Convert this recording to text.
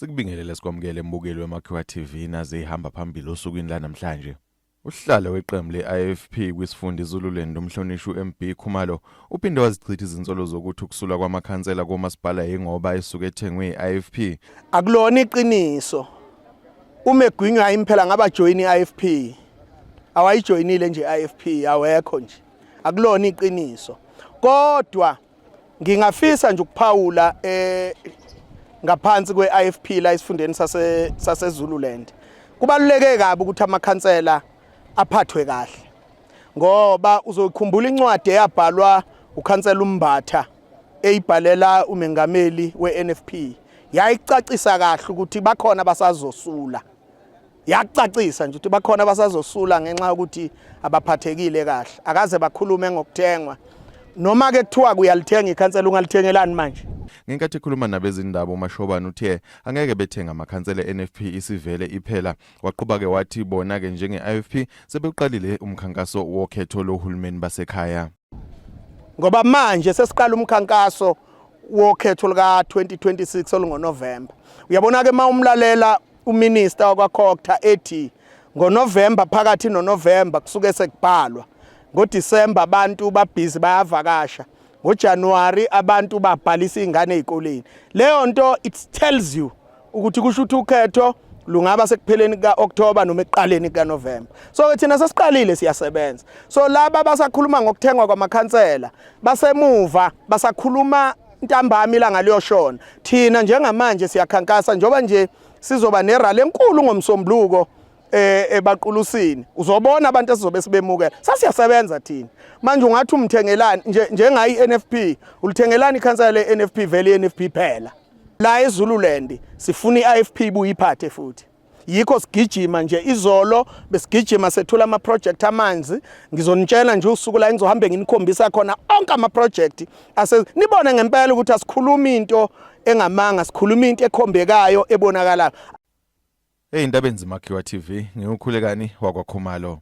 Sikubingelele sikwamukele mbukeli weMakhiwa TV naze ihamba phambili osukwini lanamhlanje. Usihlalo weqembu le-IFP kwisifunda iZululand umhlonishwa uMB Khumalo uphinde wazichitha izinsolo zokuthi ukusulwa kwamakhansela komasipala yingoba esuke ethengwe i-IFP. Akulona iqiniso. Uma egwinywa imphela ngaba join i-IFP. Awayijoyinile nje i-IFP awekho nje. Akulona iqiniso. Kodwa ngingafisa nje ukuphawula eh ngaphansi kwe-IFP la esifundeni sase saseZululand. Kubaluleke kabi ukuthi amakhansela aphathwe kahle. Ngoba uzokhumbula incwadi eyabhalwa ukhansela uMbatha eyibhalela umengameli we-NFP. Yayicacisa kahle ukuthi bakhona abasazosula. Yakucacisa nje ukuthi bakhona abasazosula ngenxa yokuthi abaphathekile kahle. Akaze bakhulume ngokuthengwa. Noma ke kuthiwa kuyalithenga ikhansela ungalithengelani manje? Ngenkathi ekhuluma nabezindaba uMashobane uthe angeke bethenga amakhansela e-NFP isivele iphela. Waqhuba-ke wathi bona-ke njenge-IFP sebewuqalile umkhankaso wokhetho lohulumeni basekhaya. Ngoba manje sesiqala umkhankaso wokhetho luka-2026 olungoNovemba. Uyabona-ke uma umlalela uminister wakwaCogta ethi ngoNovemba phakathi noNovemba kusuke sekubhalwa ngoDisemba abantu babhizi bayavakasha ngoJanuary abantu babhalisa izingane ezikoleni leyo nto it tells you ukuthi kusho ukuthi ukhetho lungaba sekupheleni kuka-October noma ekuqaleni kukaNovember. So thina sesiqalile siyasebenza. So laba basakhuluma ngokuthengwa kwamakhansela basemuva basakhuluma ntambama ilanga liyoshona. Thina njengamanje siyakhankasa njengoba nje sizoba nerally enkulu ngomsombuluko eh ebaqulusini uzobona abantu esizobe sibemukela sasiyasebenza thina manje ungathi umthengelani nje njengayi NFP ulithengelani ikhansela le NFP vele iNFP phela la eZululand sifuna iIFP ibuye iphathe futhi yikho sigijima nje izolo besigijima sethula ama project amanzi ngizonitshela nje usuku la ngizohambe nginikhombisa khona onke ama project ase nibone ngempela ukuthi asikhulumi into engamanga sikhuluma into ekhombekayo ebonakalayo. Ey'ndabeni zeMakhiwa TV, nginguKhulekani wakwaKhumalo.